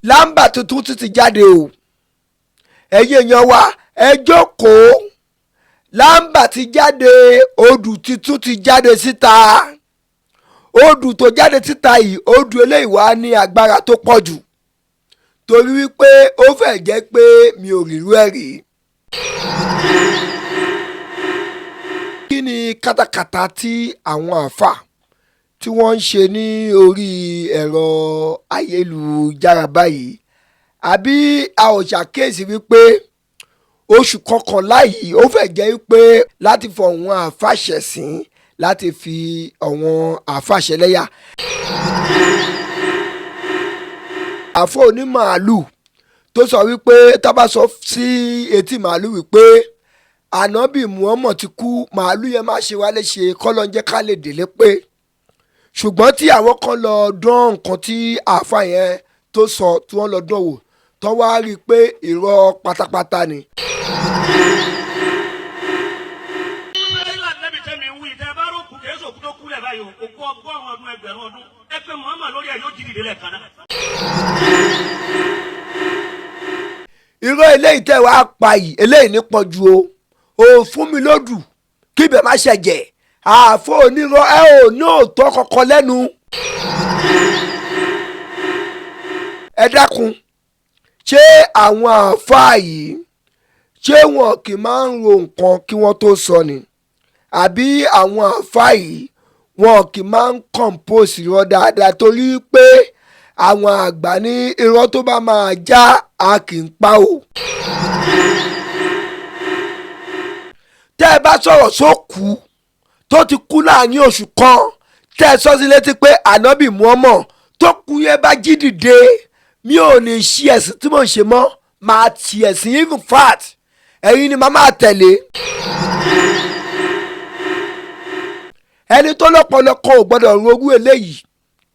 Lámbà tuntun ti jáde o. Ẹ̀yin èèyàn wa, ẹ jókòó. Lámbà ti jáde, odù tuntun ti jáde síta. Odù tó jáde síta yìí, odù eléyìí wá ní agbára tó pọ̀ jù, torí wípé ó fẹ́ jẹ́ pé mi ò rírú ẹ̀ rí. Kí ni kátàkátà tí àwọn àáfàá tí wọ́n ń ṣe ní orí ẹ̀rọ ayélujára báyìí? Àbí a ò ṣàkíyèsí wípé oṣù kọkànlá yìí, ó fẹ́ jẹ́ wípé láti fọ àwọn àáfàá ṣẹ̀sín, láti fi àwọn àáfàá ṣẹlẹ́yà? Àfọ onímàálù tó sọ wípé tá bá sọ sí etí màálù wípé Ànábì Muhammad ti kú, màálù yẹn má ṣe wá léṣe, kọ́ ló ń jẹ́ ká lè délé pé. Ṣùgbọ́n tí àwọn kan lọ dán nǹkan tí àáfàá yẹn tó sọ, tí wọ́n lọ dán wò, tó wá rí i pé irọ́ pátápátá ni. Ànábì tẹ́mi ń wí, tẹ́ bá rò kù kìí sòkú tó kú lẹ̀ báyìí o, òkú 100 ọdún, 1,000 ọdún, ẹ pé Muhammad lórí ẹ̀, yóò jí dìde lẹ́ẹ̀kan náà. Irọ́ eléyìí tẹ́ wàá pa yìí, eléyìí ní pọ̀ ju o. Ò fún mi lódù kí ibẹ̀ má ṣẹ̀jẹ̀. Àfọ onírọ́, ẹ ò ní òótọ́ kankan lẹ́nu. Ẹ dákun, ṣé àwọn àáfàá yìí, ṣé wọn kì í máa ń ro nǹkan kí wọ́n tó sọ ni? Àbí àwọn àáfàá yìí, wọn kì í máa ń compose irọ́ dáadáa? Torí pé àwọn àgbà ní irọ́ tó bá máa já, a kì í pa o. Tẹ́ ẹ bá sọ̀rọ̀ sókùú tó ti kú láàrin oṣù kan, tẹ́ ẹ sọ sí létí pé Ànábì Muhammad tó kú yẹn bá jí dìde, mi ò ní ṣí ẹ̀sìn tí mò ń ṣe mọ́, máa ti ẹ̀sìn, even fat, ẹ̀yin ni màá máa tẹ̀lé. Ẹni tó lọ́pọ̀lọpọ̀ ò gbọ́dọ̀ rogún eléyìí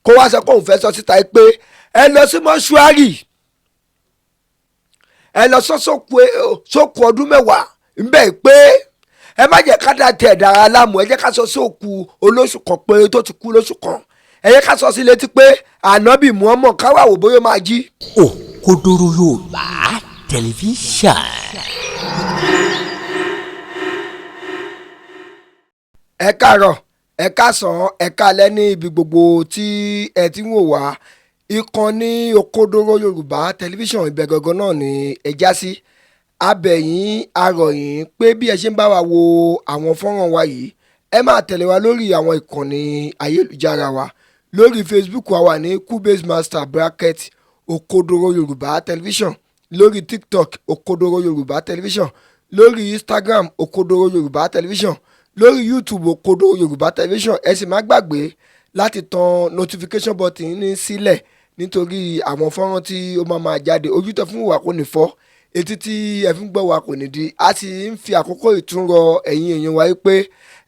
kó wá sọ pé òun fẹ́ sọ síta pé ẹ lọ sí mọ́ṣúárì, ẹ lọ sọ sókù ọdún 10 ńbẹ̀ pé ẹ má jẹ́ ká dá tẹ̀ dára láàmú, ẹ jẹ́ ká sọ sókù olóṣù kan péré tó ti kú lóṣù kan, ẹ jẹ́ ká sọ sí létí pé Ànábì Muhammad, káwá wò bóyá ó máa jí. Òkodoro Yorùbá Tẹlifíṣàn. Ẹ káàárọ̀, ẹ káàsán, ẹ káalẹ́ ní ibi gbogbo tí ẹ ti ń wò wá. Ìkànnì Òkodoro Yorùbá Tẹlifíṣàn, ibẹ̀ gangan náà ni ẹ já sí. Abẹ̀yìn arọ̀yìn pé bí ẹ ṣe ń bá wa wo àwọn fọ́nrán wa yìí, ẹ máa tẹ̀lé wa lórí àwọn ìkànnì ayélujára wa. Lórí Facebook wa wà ní Kubase Master bracket Òkodoro Yorùbá Tẹlifíṣàn, lórí TikTok Òkodoro Yorùbá Tẹlifíṣàn, lórí Instagram Òkodoro Yorùbá Tẹlifíṣàn, lórí YouTube Òkodoro Yorùbá Tẹlifíṣàn. Ẹ sì má gbàgbé láti tan notification button ní sílẹ̀, nítorí àwọn fọ́nrán tí ó máa máa jáde. Ojú tẹ fún wa kò ní fọ́, etí tí ẹ fi ń gbọ́ wa kò ní di. A sì ń fi àkókò ìtúnrọ ẹ̀yin èèyàn wa pé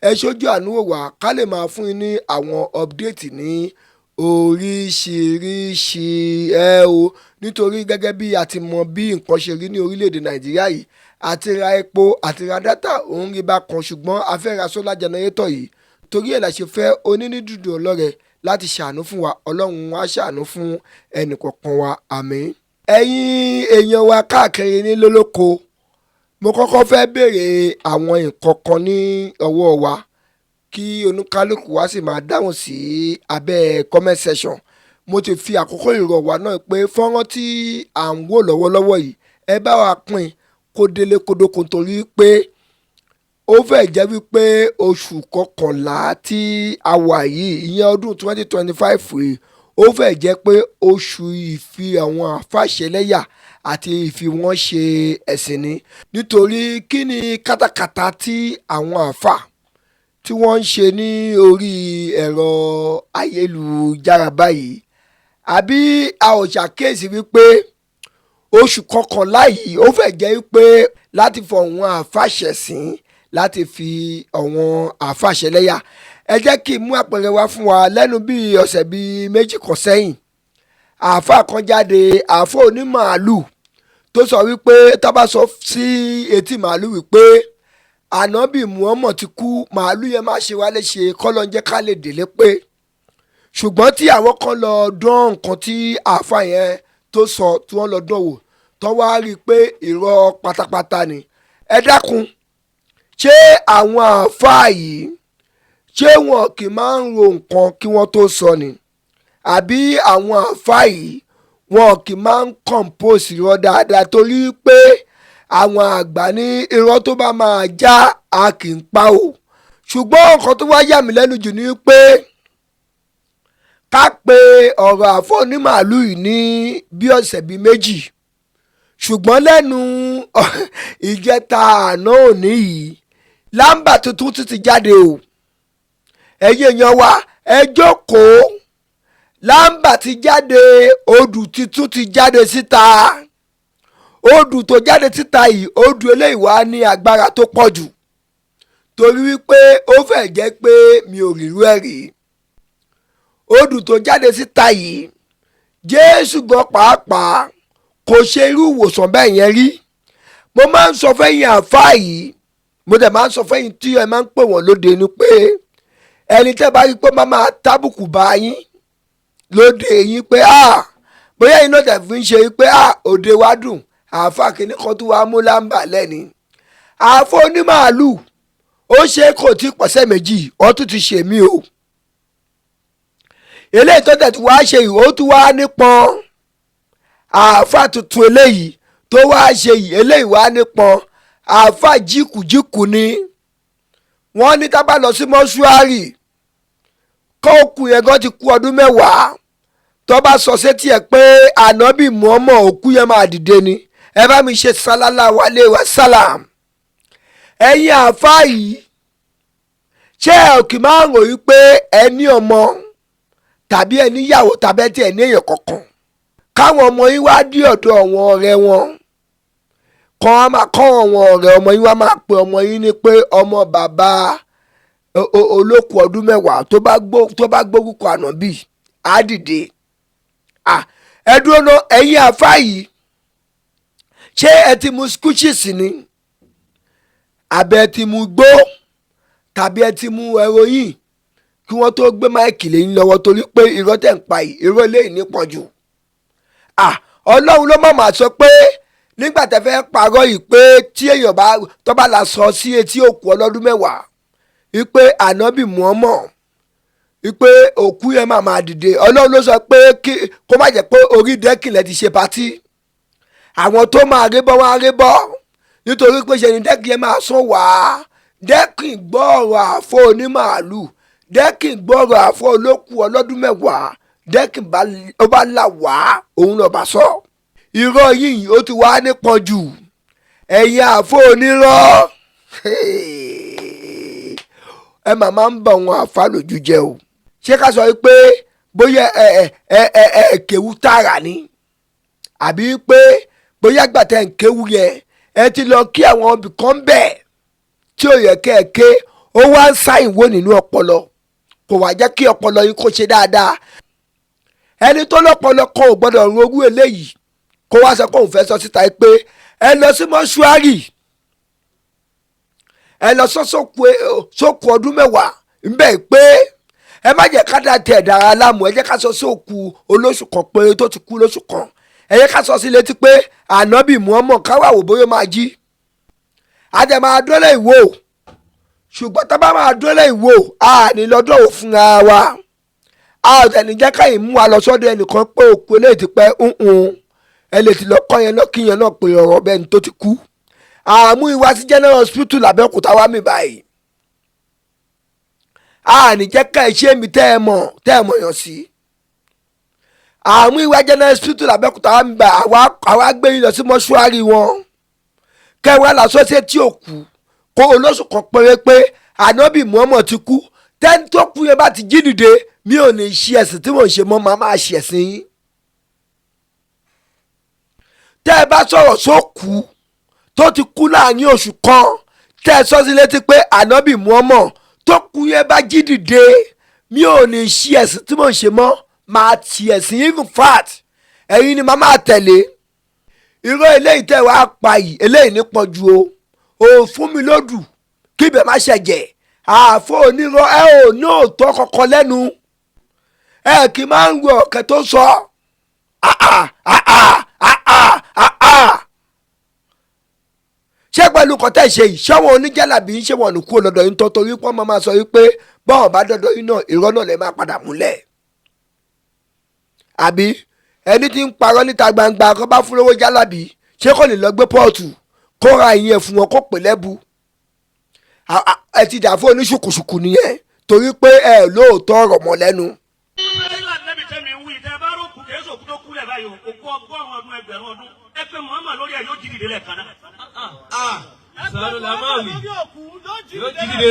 ẹ ṣojú àánú wò wá, ká lè máa fún yín ní àwọn update ní oríṣiríṣi ẹ o, nítorí gẹ́gẹ́ bí a ti mọ bí nǹkan ṣe rí ní orílẹ̀-èdè Nàìjíríà yìí, àti ra epo àti ra data òun rí bákan, ṣùgbọ́n a fẹ́ ra solar generator yìí, torí ẹ̀ la ṣe fẹ́ onínídùúdù ọlọ́rẹ̀ láti ṣàánú fún wa. Ọlọ́run á ṣàánú fún ẹnìkọ̀ọ̀kan wa, àmín. Ẹ̀yin èèyàn wa káàkiri ní lólóko, mo kọ́kọ́ fẹ́ béèrè àwọn nǹkan kan ní ọwọ́ wa, kí oníkálukú wa sì máa dáhùn sí abẹ́ comment section. Mo ti fi àkókò ìrọ̀ wa náà pé fọ́nrán tí à ń wò lọ́wọ́lọ́wọ́ yìí, ẹ bá wa pín kó délé kódókó, torí pé ó fẹ́ jẹ́ wípé oṣù kọkànlá tí a wà yìí, ìyẹn ọdún 2025 yìí, ó fẹ́ jẹ́ pé oṣù ìfi àwọn àfàṣẹlẹ́yà àti ìfi wọ́n ṣe ẹ̀sìn ni. Nítorí kí ni kátàkátà tí àwọn àáfàá tí wọ́n ń ṣe ní orí ẹ̀rọ ayélujára báyìí? Àbí a ò ṣàkíyèsí wípé oṣù kọkànlá yìí, ó fẹ́ jẹ́ wípé láti fọ àwọn àáfàá ṣẹ̀sín, láti fi àwọn àáfàá ṣẹlẹ́yà? Ẹ jẹ́ kí n mú àpẹẹrẹ wá fún wa. Lẹ́nu bíi ọ̀sẹ̀ bíi 2 kan sẹ́yìn, àáfàá kan jáde, àáfàá onímàálù tó sọ wípé tá bá sọ sí etí màálù wípé Ànábì Muhammad ti kú, màálù yẹn má ṣe wá léṣe, kọ́ ló ń jẹ́ ká lè délé pé. Ṣùgbọ́n tí àwọn kan lọ dán nǹkan tí àáfàá yẹn tó tó sọ tí wọ́n lọ dánwò tó wá rí i pé irọ́ pátápátá ni. Ẹ dákun, ṣé àwọn àáfàá yìí, ṣé wọn kì í máa ń ro nǹkan kí wọ́n tó sọ ni? Àbí àwọn àáfàá yìí, wọn kì í máa ń compose irọ́ dáadáa? Torí pé àwọn àgbà ní irọ́ tó bá máa já, a kì í pa o. Ṣùgbọ́n nǹkan tó wá yà mí lẹ́nu jù ni pé ká pe ọ̀rọ̀ àfọ́ onímàálù yìí ní bí ọ̀sẹ̀ bíi 2, ṣùgbọ́n lẹ́nu ìjẹta àná òní yìí, lámbà tuntun tún ti jáde o. Ẹ̀yin èèyàn wa, ẹ jókòó, lámbà ti jáde, odù tuntun ti jáde síta. Odù tó jáde síta yìí, odù eléyìí wá ní agbára tó pọ̀ jù, torí wípé ó fẹ́ jẹ́ pé mi ò rírú ẹ̀ rí. Odù tó jáde síta yìí, Jésù gan pàápàá kò ṣe irú ìwòsàn bẹ́ẹ̀ yẹn rí. Mo máa ń sọ fẹ́yìn àáfàá yìí, mo dẹ̀ máa ń sọ fẹ́yìn tí ẹ máa ń pè wọ́n lóde ni pé ẹni tẹ́ bá rí pé máa máa tábùkù bá yín lóde yín, pé ah, bóyá iná tẹ̀ fi ń ṣe pé ah, òde wa dùn, àáfàá kìíní kan tó wàá mú lámbà lẹ́ni àáfàá onímàálù, ó ṣe kò tí pọ̀sẹ̀ 2, wọ́n tún ti ṣe mí o. Eléyìí tó tẹ̀ tí wàá ṣe yìí, ó tún wàá nípọn. Àáfàá tuntun eléyìí tó wàá ṣe yìí, eléyìí wàá nípọn. Àáfàá jíkùjíkù ni wọ́n ní tá bá lọ sí mọ́ṣúárì, kóòkù yẹn gan ti kú ọdún 10, tó bá sọ sétí ẹ pé ànábì mọ́mọ́, òkú yẹn máa dìde ni. Ẹ bá mi ṣe sálálà wálé wa sálàm. Ẹ̀yin àáfàá yìí, ṣé ẹ kì máa ń ròyìn pé ẹ ní ọmọ tàbí ẹ níyàwó tàbí ẹ tiẹ̀ ní èèyàn kankan, káwọn ọmọ yín wá dí ọ̀dọ̀ àwọn ọ̀rẹ́ wọn kọ́ á máa kọ́ àwọn ọ̀rẹ́ ọmọ yín wá máa pe ọmọ yín ní pé ọmọ bàbá olókùú ọdún 10 tó bá gbórúkọ ànábì á dìde? Ẹ dúró ná, ẹ̀yin àáfàá yìí, ṣé ẹ ti mu scotches ni, àbẹ ti mu gbó, tàbí ẹ ti mu heroin kí wọ́n tó gbé mic lé yín lọ́wọ́? Torí pé irọ́ tẹ̀ ń pa yìí, irọ́ eléyìí ní pọ̀ jù. Ọlọ́run ló mọ̀mọ́ sọ pé nígbà tẹ́ fẹ́ parọ́ yìí pé tí èèyàn bá tó bá la sọ sí etí òkú ọlọ́dún 10 wípé ànábì Muhammad, wípé òkú yẹn máa máa dìde, Ọlọ́run ló sọ pé kí kó má jẹ́ pé orí dẹ́kìnlẹ̀ ti ṣe party, àwọn tó máa rí bọ́ wọ́n á rí bọ́, nítorí pé ṣe ni dẹ́kìn yẹn máa sún wá. Dẹ́kìn gbọ́ ọ̀rọ̀ àfọ onímàálù, dẹ́kìn gbọ́ ọ̀rọ̀ àfọ olókù ọlọ́dún 10, dẹ́kìn ó bá là wá, òun lọ́ọ́ bá sọ. Irọ́ yìí ó ti wá nípọn jù. Ẹ̀yin àfọ onírọ́, ẹ màmá ń bọ̀ wọn àfa lójú jẹ o. Ṣé ká sọ pé bóyá ẹ ẹ ẹ ẹ kéwú tààrà ni, àbí pé bóyá gbàtẹ́ ń kéwú yẹn, ẹ ti lọ kí àwọn ibì kan bẹ̀ tí ò yẹ kẹ́ ẹ ké, ó wá ń sáyìn wò nínú ọpọlọ, kò wá jẹ́ kí ọpọlọ yín kó ṣe dáadáa? Ẹni tó lọ́pọlọ kan ò gbọ́dọ̀ ro orú eléyìí kó wá sọ pé òun fẹ́ sọ síta pé ẹ lọ sí mọ́ṣúárì, ẹ lọ sọ sókù ọdún 10 ńbẹ̀ pé ẹ má jẹ́ ká dá tẹ̀ dára láàmú, ẹ jẹ́ ká sọ sókù olóṣù kan péré tó ti kú lóṣù kan, ẹ jẹ́ ká sọ sí létí pé ànábì Muhammad, káwá wò bóyá máa jí. Àjẹ máa dọ́lẹ̀ ìwò, ṣùgbọ́n tá bá máa dọ́lẹ̀ ìwò, a ní lọ́dọ̀ ò fúnra wa, a ò tẹ̀ ní jẹ́ káyìn mú wa lọ sọ́dọ̀ ẹnìkan pé òkú eléyìí ti pẹ́ ń ẹ lè ti lọ kọ́ yẹn náà kí yẹn náà pé ọ̀rọ̀ bẹ́ẹ̀ ni tó ti kú. Àmú ìwá sí General Hospital l'Abẹ́òkúta wá mi báyìí, a ní jẹ́ ká ẹ ṣe mi tẹ́ ẹ mọ̀ yàn sí. Àmú ìwá General Hospital l'Abẹ́òkúta wá mi báyìí, àwa gbé yín lọ sí mọ́ṣúárì wọn, kẹwàá làṣọ́ṣe tí ò kú kó olóṣù kan péré pé ànábì Muhammad ti kú. Tẹ́ni tó kú yẹn bá ti jí dìde, mi ò ní ṣe ẹ̀sìn tí mò ń ṣe mọ́, màá máa ṣe ẹ̀sìn yín. Tẹ́ ẹ bá sọ̀rọ̀ sókú tó ti kú láàrin oṣù kan, tẹ́ ẹ sọ sí létí pé ànábì Muhammad, tó kú yẹn bá jí dìde, mi ò ní ṣe ẹ̀sìn tí mò ń ṣe mọ́, màá ti ẹ̀sìn. Even fact, ẹ̀yin ni màá máa tẹ̀lé. Irọ́ eléyìí tẹ́ wàá pa yìí, eléyìí ní pọ̀jù o. Ò fún mi lódù kí ibẹ̀ má ṣẹ̀jẹ̀. Àfọ onírọ́, ẹ ò ní òótọ́ kankan lẹ́nu, ẹ kì í máa ń wo ọ̀kẹ́ tó sọ. Ah, ah, ah, ah, ah, ah, ah. Ṣé pẹ̀lú kọ́tẹ́ ṣe yìí, ṣọ́wọ́n oníjàlábí ń ṣe wọ̀n ní kúrò lọ́dọ̀ yín tó, torí pọ́n máa sọ wípé bọ́ọ̀ bá dọ́dọ̀ yín náà, irọ́ náà lè máa padà múlẹ̀? Àbí ẹni tí ń parọ́ níta gbangba kó bá fún lówó jálàbí, ṣé kò lè lọ gbé pọ́ọ̀tù kó ra ìyẹn fún wọn kó pè lẹ́bu? Ẹ ti dà fún oníṣùkùṣùkù nìyẹn, torí pé ẹ lóòótọ́ ọ̀rọ̀ mọ́ lẹ́nu. Nẹ́bi tẹ́mi ń wí, tẹ́ bá rókù, kìí sòkú tó kú lẹ̀ báyìí o, òkú 100 ọdún, ẹgbẹ̀rún ọdún. Ẹ pé Muhammad lórí ẹ̀, yóò jí dìde lẹ́ẹ̀kan náà. Sanu Lamawi yóò jí dìde.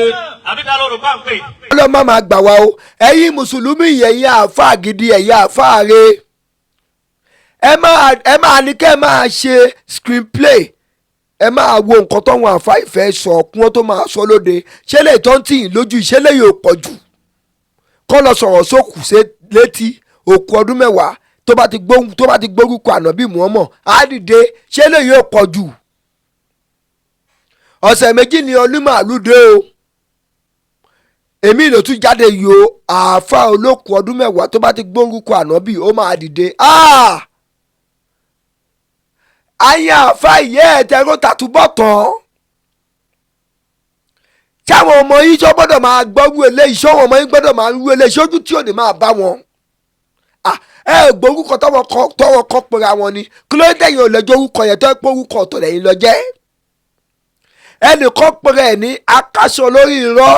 Àbí ká ló rò bá ń pè? Ọlọ́run má máa gbà wá o. Ẹ̀yin mùsùlùmí, ẹ̀yin àáfàá gidi, ẹ̀yin àáfàá re, ẹ máa ní kẹ́ ẹ máa ṣe screenplay, ẹ máa wo nǹkan táwọn àáfàá ìfẹ́ sọ kí wọ́n tó máa sọ lóde. Ṣé lè tó ń tì yín lójú? Ìṣẹ̀lẹ̀ yóò pọ̀ jù kọ́ lọ sọ̀rọ̀ sókù ṣe létí, òkú ọdún 10, tó bá ti gbórúkọ ànábì Muhammad, á dìde. Ṣé lè yóò pọ̀ jù? Ọ̀sẹ̀ 2 ni onímàálù dé o. Èmi ló tún jáde yìí o. Àáfàá olókùn ọdún 10, tó bá ti gbórúkọ ànábì, ó máa dìde. Ah! Ayé àáfàá ìyẹ́ ẹ̀tẹ̀rọ tàtúbọ̀ tán, táwọn ọmọ yìí tó gbọ́dọ̀ máa gbọ́rú eléyìí, sọ́wọ́n ọmọ yìí gbọ́dọ̀ máa rú eléyìí sójú tí ò ní máa bá wọn. Ah, ẹ gbórúkọ tọwọ́ kọ pera wọn ni. Kí ló dé yẹn ò lẹ́jọ́ orúkọ yẹn tó pé orúkọ ọ̀tọ̀ lẹ́yìn lọ jẹ́? Ẹnìkan pera ẹ̀ ní akáṣọ lórí irọ́.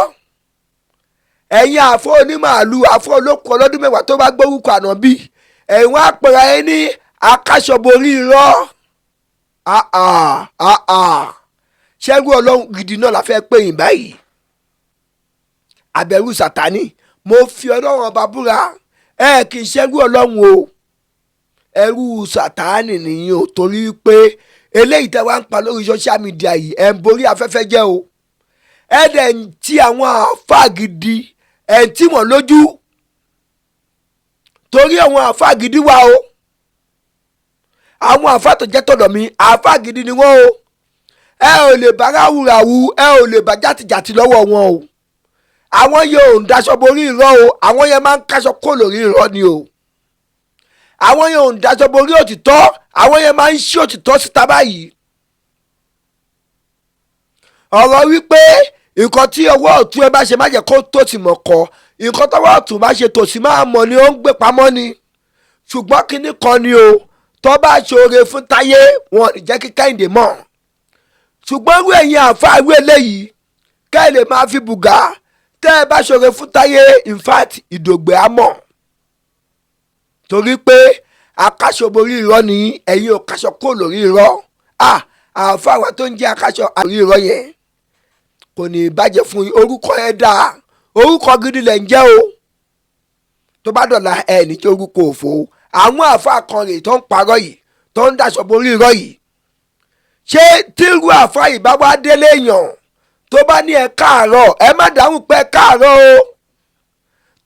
Ẹ̀yin àfọ onímàálù, àfọ olókùn ọlọ́dún 10, tó bá gbórúkọ ànábì, ẹ̀yin wá pera ẹ ní akáṣọborí irọ́. Ah ah ah ah! Ṣẹ́gun ọlọ́run gidi náà la fẹ́ pè yín báyìí, àbẹ̀rù sàtánì? Mo fi ọlọ́run ọba búra, ẹ kì í ṣẹ́gun ọlọ́run o, ẹrú sàtánì nìyí o, torí pé eléyìí tẹ́ wá ń pa lórí social media yìí, ẹ̀ ń borí afẹ́fẹ́ jẹ́ o. Ẹ dẹ̀ ń ti àwọn àáfàá gidi, ẹ̀ ń tì wọ́n lójú, torí àwọn àáfàá gidi wà o. Àwọn àáfàá tó jẹ́ tọ̀dọ̀ mi, àáfàá gidi ni wọ́n o. Ẹ ò lè bá ráwùràwù, ẹ ò lè bá jàtìjàtì lọ́wọ́ wọn o. Àwọn yẹn ò ń daṣọ borí irọ́ o. Àwọn yẹn máa ń káṣọ kó lórí irọ́ ni o. Àwọn yẹn ò ń daṣọ borí òtítọ́. Àwọn yẹn máa ń ṣí òtítọ́ síta báyìí. Ọ̀rọ̀ wípé nǹkan tí ọwọ́ ọ̀tún ẹ bá ṣe, má jẹ́ kó tòsì mọ̀ kọ́. Nǹkan tọ́wọ́ ọ̀tún bá ṣe, tòsì máa mọ̀ ni, ó ń gbé pamọ́ ni. Ṣùgbọ́n kinní kan ni o, tó bá ṣoore fún táyé, wọn ò ní jẹ́ kí Kẹ́hìndé mọ̀. Ṣùgbọ́n irú ẹ̀yin àáfàá irú eléyìí, kẹ́ ẹ lè máa fi bùgá, tẹ́ ẹ bá ṣoore fún táyé, in fact, ìdògbè á mọ̀, torí pé akáṣọ borí irọ́ ni ẹ̀yin, ò káṣọ kó lórí irọ́. Ah, àáfàá wa tó ń jẹ́ akáṣọ lórí irọ́ yẹn, kò ní í bàjẹ́ fún yín. Orúkọ ẹ dáa, orúkọ gidi lẹ̀ ń jẹ́ o. Tó bá dọ̀la, ẹ ní tí orúkọ òfò. Àwọn àáfàá kan rèé tó ń parọ́ yìí, tó ń daṣọ borí irọ́ yìí. Ṣé tírú àáfàá yìí bá wá délé èèyàn, tó bá ní ẹ káàárọ̀, ẹ má dáhùn pé ẹ káàárọ̀ o.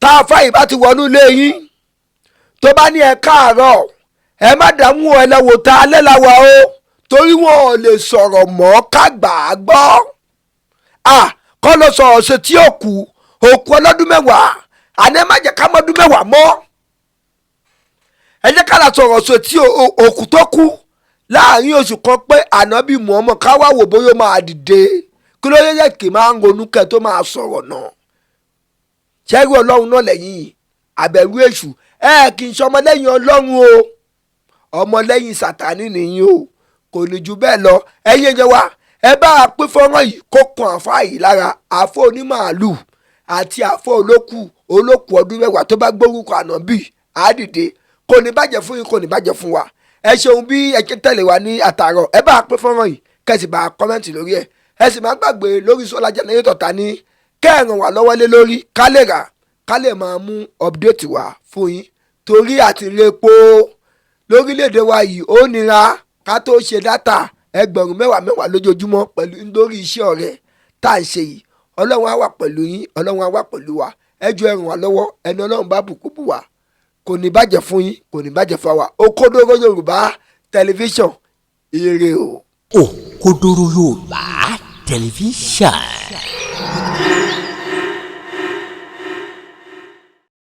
Tá àáfàá yìí bá ti wọnú ilé yín, tó bá ní ẹ káàárọ̀, ẹ má dáhùn. Ẹ lọ wò ta alẹ́ la wà o, torí wọn ò lè sọ̀rọ̀ mọ́ ká gbà á gbọ́. À kọ́ lọ sọ̀rọ̀ ṣe tí òkú òkú ọlọ́dún 10. Àní ẹ má jẹ́ ká mọ́dún 10 mọ́. Ẹ jẹ́ ká lọ sọ̀rọ̀ ṣe tí òkú tó kú láàrin oṣù kan pé ànábì Muhammad, ká wá wò bóyá ó máa dìde. Kí ló yẹ kí máa ń ronú kẹ́ tó máa sọ̀rọ̀ náà? Ṣẹ́rú ọlọ́run náà lẹ́yìn, àbẹ̀rù èṣù? Ẹ kì í ṣe ọmọlẹ́yìn ọlọ́run o, ọmọlẹ́yìn sàtánì nìyí o. Kò ní ju bẹ́ẹ̀ lọ. Ẹ̀yin ẹ̀jẹ̀ wa, ẹ bá a pín fọ́nrán yìí kó kan àfa yìí lára, àfọ onímàálù àti àfọ olókù ọdún 10, tó bá gbórúkọ ànábì, á dìde. Kò ní bàjẹ́ fún yín, kò ní bàjẹ́ fún wa. Ẹ ṣeun bí ẹ ṣe tẹ̀lé wa ní àtàárọ̀. Ẹ bá a pín fọ́nrán yìí, kẹ́ sì bá a comment lórí ẹ̀. Ẹ sì má gbàgbé lórí solar generator ta ní kẹ́ ẹ ràn wá lọ́wọ́ lé lórí, ká lè rà, ká lè máa mú update wá fún yín, torí àti repo lórílẹ̀‐èdè wa yìí, ó nira. Ká tó ṣe data ẹgbẹ̀rún mẹ́wàá mẹ́wàá lójoojúmọ́ pẹ̀lú lórí iṣẹ́ ọ̀rẹ́ tá à ń ṣe yìí. Ọlọ́run á wà pẹ̀lú yín, ọlọ́run á wà pẹ̀lú wa. Ẹ jọ̀ọ́, ẹ ràn wá lọ́wọ́. Ẹni ọlọ́run bá bùkún bù wá. Kò ní bàjẹ́ fún yín, kò ní bàjẹ́ fún wa. Òkodoro Yorùbá Tẹlifíṣàn, ire o. Òkodoro Yorùbá Tẹlifíṣàn.